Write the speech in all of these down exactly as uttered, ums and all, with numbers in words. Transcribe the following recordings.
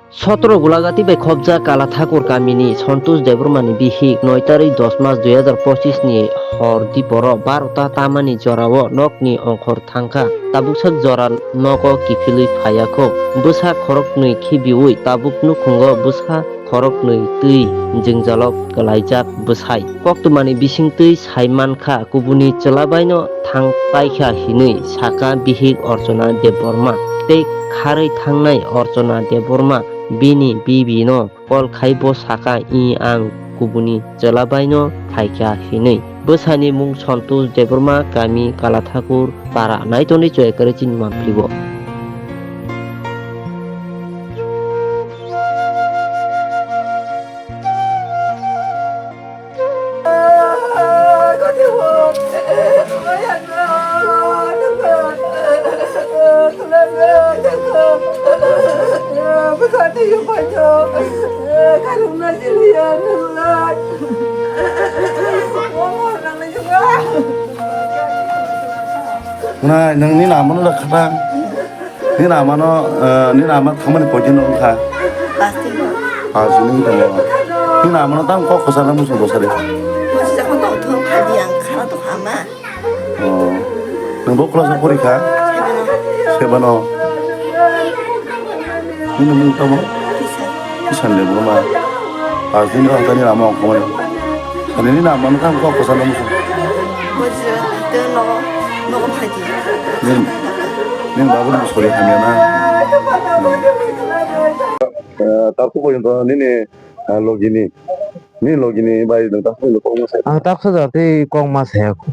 Sotro Gulagati bai khobjak Kalathakur kamini Santosh Debbarmani bihik noi tarik dos mas dui hazar pochis ni hor diporo barota tamani jorao nokni ongkhor thangkha. Tabuksak jora nogo kiphilwi phaiya kho. Bwsa khoroknwi khibiui tabuk nukhungo bwsa khoroknwi twi jwngjalo kwlaijak bwsai. Koktwmani bisingtwi sai mankha, kubuni chwla baino thang paikha hinwi sakha bihik Orchona Debbarma. Tei kharwi thangnai Orchona Debbarma bini bibino call khai bo sakha, "I ang kubuni chwla baino phaikha," hinwi. Bwsani mung Santosh Debbarma, kami Kalathakur para. Naitoni chwai kwrwi chini manphibo. Nai, nangni namano da khatang. Nini amano, eh, nini ama thangmani koi din wngkha? Pasti. Pasti wngkha. Nini amano tamo kok kwchangma muchung bwsari? Bwsajak no tongthok, phaidi ang khara tongkha ama. Oh. Nwng bo class o pori kha? Seven o. Seven o. Nini mung tamo? Kisan. Kisan Debbarma. Pasti ni wngkha nini ama wngkha mani. Ani nini amano tamo kok kwchangma muchung? Bwsajak tei nogo, nogo phaidi. Nini Nini babu ni sori hamya na? Eh, tabuk porjonto nini, eh, logini, nini logini bai nwng tabuk porjonto kok ma sai? Ang tabuk sa jora tei kok ma saya kho.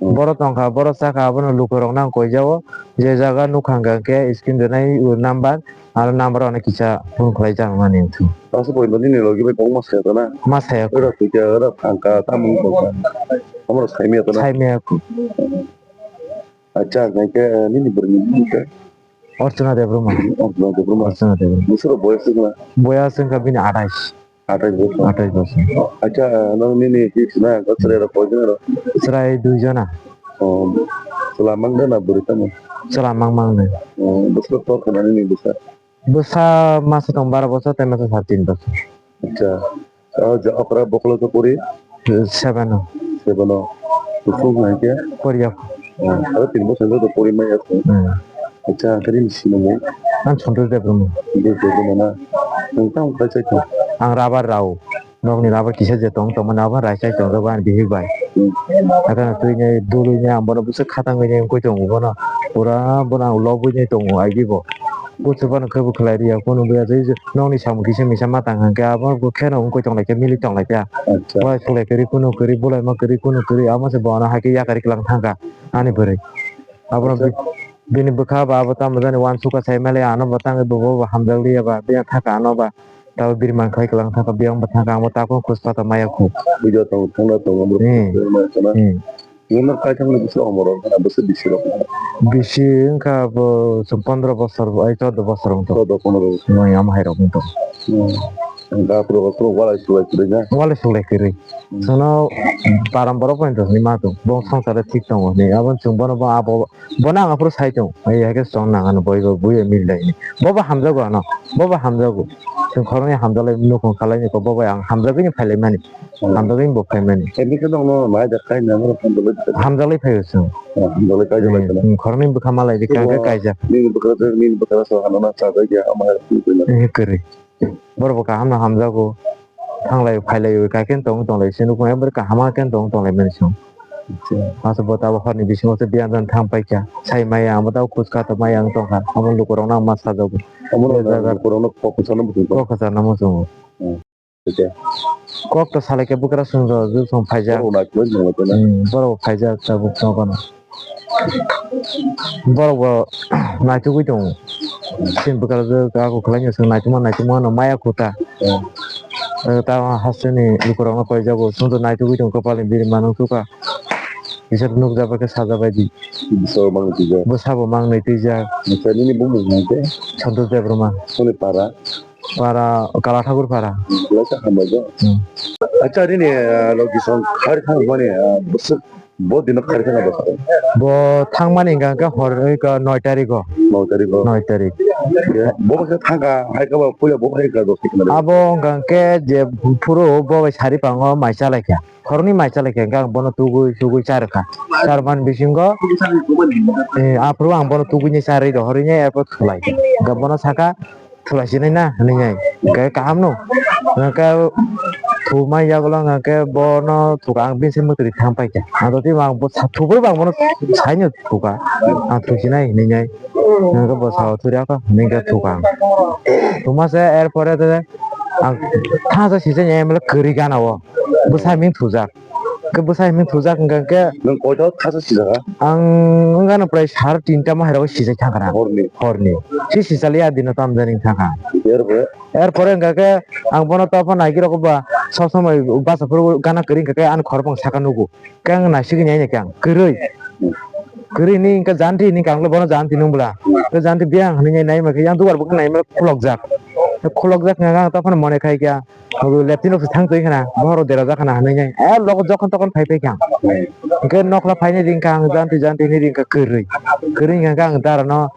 Hmm. Borok tongkha, borok chakha, abono lukurok nang koi jao. Je jaga nukha hwnkha khe screen rwnai number, aro number rok no kisa phone khlai jak mani wngkha. Tabuk porjonto nini logi bai kok ma saya to na? Ma saya kho. Oro thwikha, oro thangkha, tamo wngkha. Amoro sai maya to na? Sai maya kho. Acha, hwnkhe, eh, nini bwrwini bumung khe? Orchana Debbarma. Orchana Debbarma. Orchana Debbarma. Bwswk boyas wngkha? Boyas wngkha bini athais. Athais bosor. Athais bosor. Acha, nang nini hips na, chwrai rok koi jona rok? Chwrai dui jona. Oh, chwla mang da na bwrwi tamo? Chwla mang mang de. Oh, bwswk tor khna nini bwsa? Bwsa masa tong baro bosor, tei masa sar tin bosor. Acha. O je okra bokolo to pori? Seven o. Seven o. Kusung hai khe? Poriya. Oh, aro tin bosor to pori maya kho. Hmm. Acha, ang khe nini sinimung? Ang Santosh Debbarma. Santosh Debbarma na? Nwng tamo khlai chai kho? Ang rubber rao. Nokni rubber kisa je tong, tongmani abo raisai tong jago ani bihik bai. Hmm. Hathano twi nai, dului nai, ang bono bwswk khatangwi nai wngwi tongo bono. Pura bono ang lobwi nai tongo, aibi bo. Bwswk bono khe bo khlai rwya, kunu buya tei nokni samung kisa misa ma tang hwnkhe abo bo kheno wngwi tong lai khe, mili tong lai khe. Acha. Bai suklai kwrwi, kunu kwrwi, bulaima kwrwi, kunu kwrwi, amo se bono hai khe yakarwi kwlang thangkha ani bwrwi. Abono acha. Bi-, bini bwkha ba abo tamo jani uansukha sai mali ano bo tangwi bo bo hamjak liya ba, bini thaka ano ba. Tabo biri man khai kwlang thaka biyang bo thaka amo tako khus pata maya khu. Video tong thangna tong amro. Hmm. Video ma kana. Hmm. Nino kai thangni bisi omor rok na bisi bisi rok. Bisi wngkha bo chwng pondro bosor ai chordo bosor wngtong. Chordo pondro bosor. Noi amo hai rok wngtong. Hmm. Wngkha pro pro walai sulai kwrwi na. Walai sulai kwrwi. Hmm. Sono param borok bai tongni ma tong. Bo songsare thik tongo ni. Abo chwng bono bo abo Bono ang aphuru sai tongo, "Ai, hai khe chwng nang ano, boi bo, bui mil lai ni." Bo bo hamjago ano, bo bo hamjago. Chwng khoroknwi hamjaklai, nukhung khalai ni kok, bo bai ang hamjagwi ni phailai mani, hmm, hamjagwi ni bo phai mani. Emi khe nokno nai da kai nang hamjaklai. Hamjaklai phaio chwng. Oh, hamjaklai kai jaklai kheno. Hmm, khoroknwi bwkha malai di, kang khe kaijak. Nini bwkha, nini bwkha sa hano na cha jai ya, ama hai twi twi na. Eh, kwrwi. Borok bo kaham no hamjago. Thanglai phailai wi kha khe tong tonglai se nukhung ekbari kaham khe tong tonglai mani se. Acha. Asa bo tabok horni bisingo se biyan jan thang paikha. Sai maya ang bo tabok khuska to maya ang tongkha. Amo lukurok no ang ma sajago. Amo no lukurok no kok kwchangno muchungo. Kok kwchangno muchungo. Hmm. Acha. Kok to salai khe bwkrasong rok jwsong phaijak. Borok naikolai tonglaikha na. Hmm, borok bo phaijak tabuk nogo no. Borok bo naitugwi tongo. Chini bwkrajwk ako khlaino chwng naitugma naitugma no maya kho ta. Hmm. Eh, ta hasteni lukurokno koijago, chwngno naitugwi tongo, kwpalni biri manwi thukha. Bising nukjak bai khe sajak bai di. Bwsa bo mangno twijak. Bwsa bo mangno twijak. Acha, nini bumung hwn khe? Santosh Debbarma. Nini para? Para Kala Thakur para. Hmm, belai khe hambai do. Hmm. Acha, nini, eh, logi song khari thangmani, eh, bwswk Bo dino khari thangkha dosa. Bo thangmani hwnkha khe hor noi tarigo. Noi tarigo. Noi tarik. Bo khe thangkha hai khe bo puila bo hai khe dosa. Abo hwnkha khe je phuru bo bai sari pango mai chalai kha. Horni mai chalai kha hwnkha ang bono tugui tugui charwkha. Charman bisingo, eh, aphuru ang bono tugui ni charwi rohorwi ni airport khwlai kha. Hwnkha bono sakha, thula sinai na hinwi nai. Hwnkhe kaham no. Hwnkhe thumai yagulo hwnkhe bono thuka ang bini se mwtwrwi thang paikha. Ang totwi ang bo sa-, thubui bo ang bono saino thuka. Ang thusinai hinwi nai. Hwnkhe bo sao thuri ako hinwi khe thuka ang. Thuma se erpore de ang thansa sisai M L A kwrwi gana o. Bwsa himing thujak. Khe bwsa himing thujak hwnkha khe. Nwng koito thasa sijak? Ang wngkha no prai sar tinta ma hairok sijak thangkha na. Horni? Horni. Si sisali a dino tamjani thangkha. Erpore? Erpore hwnkha khe ang bono topha naigwi rokba sob somoi basa phuru gana kwrwi hwnkha khe ani khorokbong saka nugo. Khe ang naisigwi nai khe ang kwrwi. Kwrwi ni hwnkha janti ni kanglo bono janti nung bwla. Khe janti biyang hinwi nai ma khe yang dugar bo khe nai ma khulokjak. Khulokjak hwnkha khe ang topha no mone khai khe. Obo leptino se thang twi khna, bohrok dera jakha na hinwi nai. Eh, logo jokhon tokhon phai phai kha. Hwnkhe nokla phaini ring kha ang janti janti hinwi ring kha kwrwi. Kwrwi hwnkha khe ang dara no,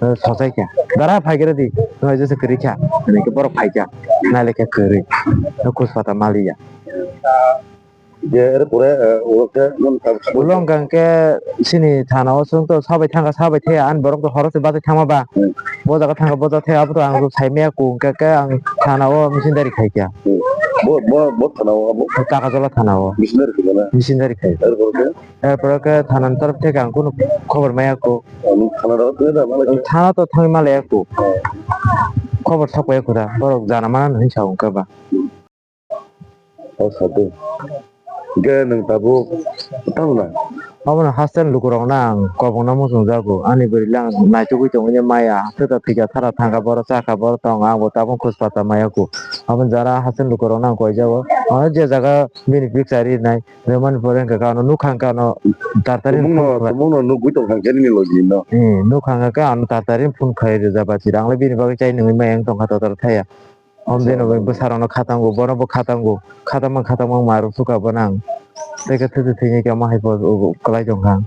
eh, sochai kha. Dara phai khe rwdi, nwng jesa kwrwi kha. Hinwi khe borok phai kha. Nai le khe kwrwi. Khus pata maliya. Je, ere pore, eh, oro khe non ta. Ulo hwnkha khe chini thana o chwng to sabai thangkha, sabai thaya, ani borok to horo se bachai thangma ba. Hmm. Bo jaga thangkha, bo jaga thaya, abo to ang sai maya ku, hwnkha khe ang thana o missionary khai kha. Hmm. Bo, bo, bo thana o abo? Kakajola thana o. Missionary khai na? Missionary khai. Ere pore khe? Ere pore khe thana ni torop theke ang kunu khobor maya ku. Ang thana o thangwi da, ma lai khe? Thana to thangwi ma laya ku. Hmm. Khobor sok paya ku da, borok jana mana hinwi sa hwnkha ba. O sadi. Hwnkhe nwng tabuk tamo na? Obono hasteni lukurokno ang kobokna muchungjago. Ani bwrwi le ang naitugwi tongwi maya. Hasteni thwikha sara thangkha, borok chakha, borok tongo. Ang bo tabuk khus pata maya ku. Aboni jara hasteni lukurokno ang koijago. Ano je jaga bini picture rinai. Remani pore hwnkha khe ano nukha hwnkha ano tartari. Tumungno, tumungno nugwi tongkha hwnkhe nini logi no. Eh, nukha hwnkha khe ano tartari phone khai rwjak bachira. Ang le bini bagwi chai nungwi maya wng tongkha total thaya. Om deno bai bwsarokno khatango, bono bo khatango, khatangma khatangma wng marok sukha bono ang. Tei khe thwi thwi thwini khe omo hai bo kwlai tong kha.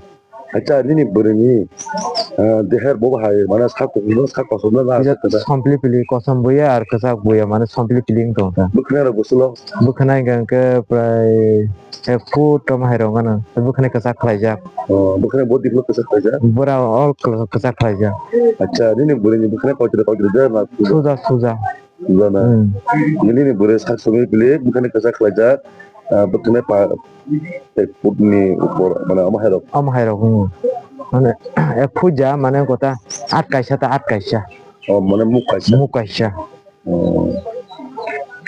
Acha, nini bwrwini, ah, deher bo hai, mane sak kosom, sak kosom na, na. Sompli pili kosom buya ar kwchak buya, mane sompli pili wng tong kha. Bwkhwnai rok bwswlo? Bwkhwnai hwnkha khe prai ek foot tamo hai rok gana. Bwkhwnai kwchak khlaijak. Oh, bwkhwnai bo diklo kwchak khlaijak? Bwra all kwchak khlaijak. Acha, nini bwrwini bwkhwnai koitor koitor de na? Suja, suja. Jana. Hmm. Nini ni bwrwi sak sogwi pili, bwkhani kwchak khlaijak, ah, bwkhani pa ek foot ni upor, mane omo hai rok. Omo hai rok, hmm. Mane, ek foot ja, mane kota, at kaisa ta, at kaisa. Oh, mane muk kaisa. Muk kaisa. Oh.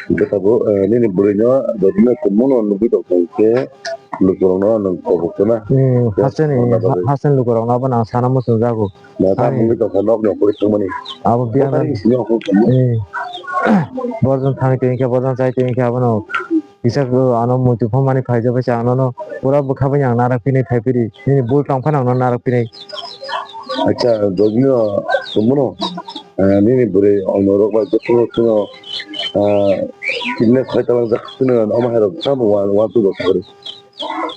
Hwnkhe tabuk, eh, nini bwrwi no, jotino tumung no nugwi tong khe, lukurok no nwng kobok khna. Hmm, hasteni, hasteni lukurok no bo nang sana muchung jago. Mata mungwi tongkha nok nok pori thangmani. Abo biya. Botari sini aku kamu. Eh. Borjon thangwi tongkha, borjon chai tongkha, abono kisa ano muitu phomani phaijak bai chang nono pura bwkha bai ang narak pini thai piri. Nini bul tong phano ang narak pini. Acha, jogino tumuno. Ah, nini bwrwi ono rok bai joto joto, ah, kidney khoi talang jak tino ama hai rok tamo wan wan tu dok.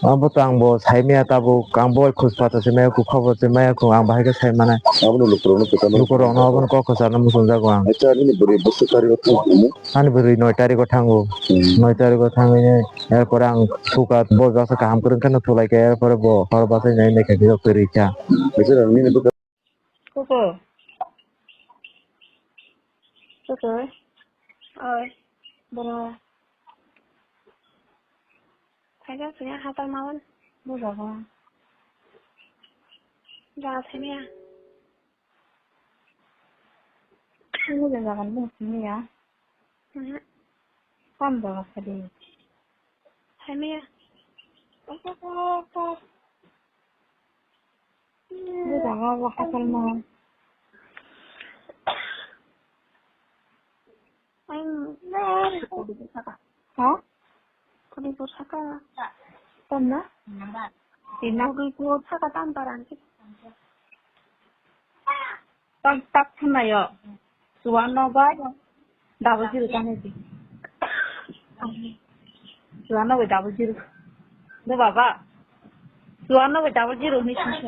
Abo to ang bo sai maya tabuk, ang bo khus pata se maya ku, khobor se maya ku, ang bahai khe sai mane. Abono lukurokno kwchangma. Lukurokno abono kok kwcharno muchungjago ang. Acha, nini bwrwi bwswk tarigo thang kumu? Ani bwrwi noi tarigo thango. Hmm. Noi tarigo thangwi, erpore ang suka bo jasa kaham kwrwng kheno thulai khe, erpore bo hor bachai nai nai khe kwrwi kha. Acha, nini bwkha Kuku. Kuku. Oi. Bono. Thaisa sini hatal mawan. Bujago. Jaga sini ya. Ini jaga ni sini ya. Mhm. Kam jaga sini. Thaimaya. Bo jaga o hasalma. Ang Kodipur saka. Ha? Kodipur saka. Tamna? Tina? Kodipur saka tam parang ki. Tak tak thanayo. Suwano bai double zero tane di. Suwano bai double zero. Do baba. Juan no double zero ni sini.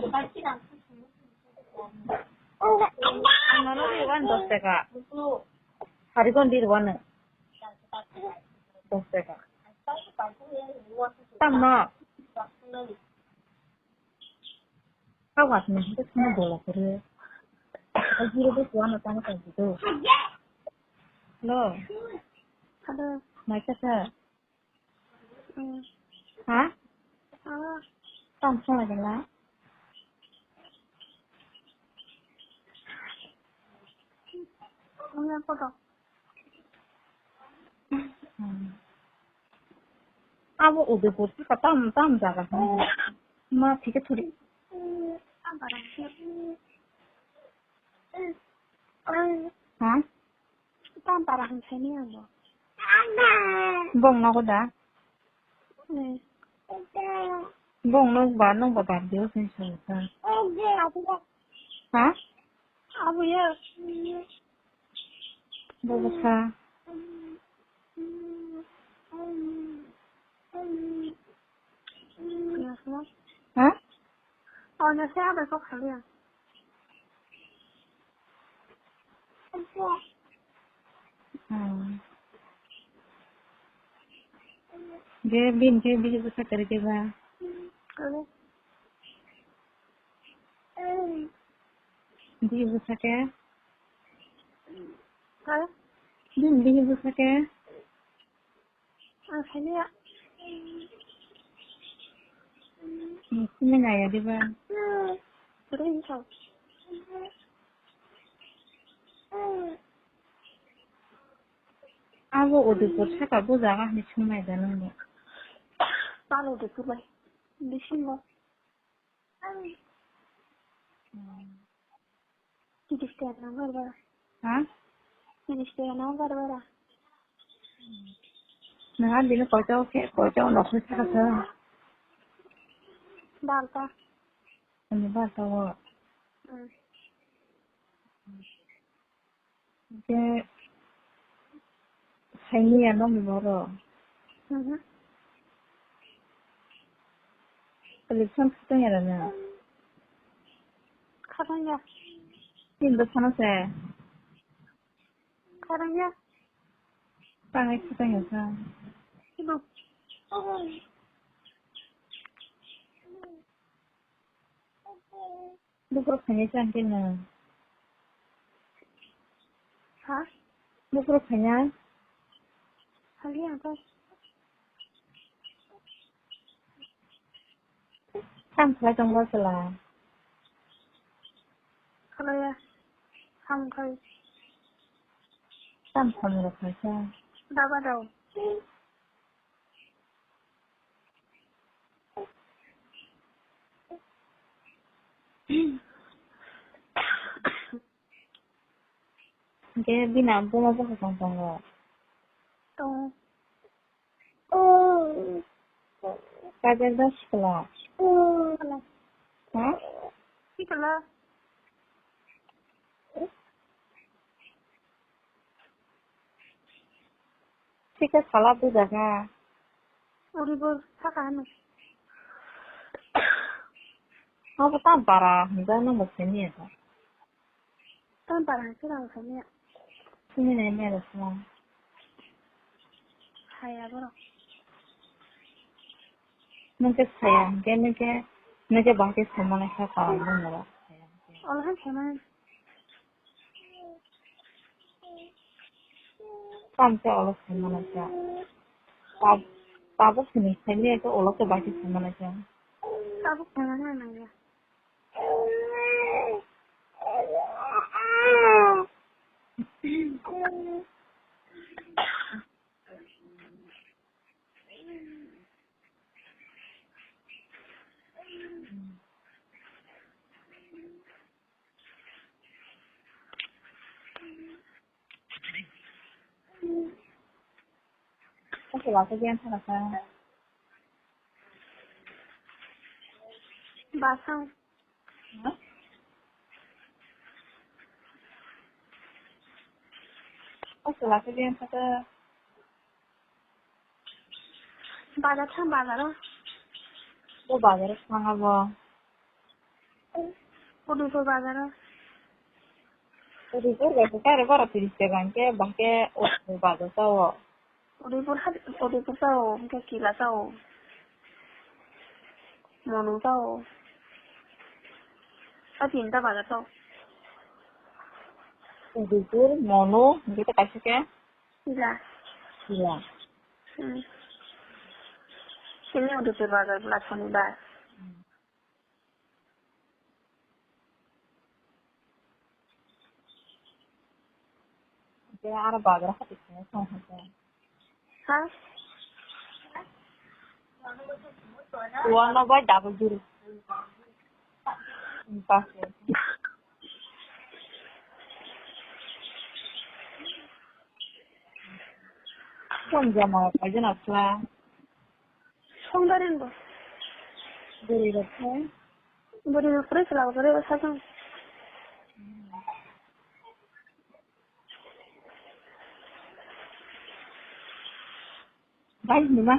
Ang nono di wan dos taka. Hari kon di wan. Dos taka. Tam no. Kawat ni hingke sini bola kere. Zero dos wan no tang tang gitu. Hello. Hello. Mai kasa. Hmm. Ha? Ah. Tong sala gela. Ang yang kotor. Hmm. Abo Udaipur saka tam, tam jaga. Ma thike thuri. Hmm, ang barang sih. Ha? Tam para hwn saini ang bo. Bong nogo da? Hmm. Bong nog ba, nog ba bar dio sen sen sa. Ha? Abuya. Bo bwsa. Ha? Ono se abo kok khaliya. Hmm. Je bin je bini bwsa kwrwi khe ba. Bini bwsa khe. Ha? Bini bini bwsa khe. Ang saimanya. Sini naya diba? Pura hinsao. Abo Udaipur saka bo jaga hwnwi swngnai da nangbo. Palo Udaipur bai. Bisingo. Hmm. Tiris taka nang barbara. Ha? Tiris taka nang barbara. Nang bini koito khe, koito no khoi saka sa. Barta. Ani barta o. Hmm. Hingke saini ya nokni borok. Mhm. Election khatang ya rana. Khatang ya. Tin do phano se. Khatang ya. Tangai khatang ya sa. Ibo. Bukrok phainai chang khe nwng. Ha? Bukrok phainai? Hali ang khe. Sam khlai tong ba chwla? Khlaiya. Sam khai. Sam khamrok khaisa. Daba dao. Hingke bini buma bwswk tong tongo? Tongo. Kaijakda sikla? Sikla. Ha? Sikla. Sikla sala buja kha. Uribo saka hano. Abo ta bara hwnjak nang bo simi ya ta. Tamo para hwnse rang samiya. Sini nai mera sala. Saya borok. Nung khe saya hwnkhe, nung khe, nung khe bahai khe saimannai kha karon bumung rok. Olo hai saimannai. Tamo khe olo saimannai kha. Tab-, tabuk sini saimannai khe olo khe bahai khe saimannai kha. Tabuk saimannai nangya. Basang. Bazar thang bazar o. O bazar o thang abo. Udaipur bazar o. Udaipur bai khe kairo bara tris taka hwnkhe bahai khe Udaipur bazar sao. Udaipur ha, Udaipur sao, hwnkhe Kila sao. Monu sao. A tinta bazar sao. Udaipur, Monu, hwnkhe tei kaisa khe? Kila. Kila. Hmm. Sini Udaipur bazar bwla Shonibar. Hwnkhe aro bazar hati sini song hwnkhe. Ha? One no by double zero. Phone jama paijana khwla. Songdarin bo. Bwrwi rok khe? Bwrwi rok kwrwi chwla bo kwrwi bwsa chwng. Bai hwnwi ma.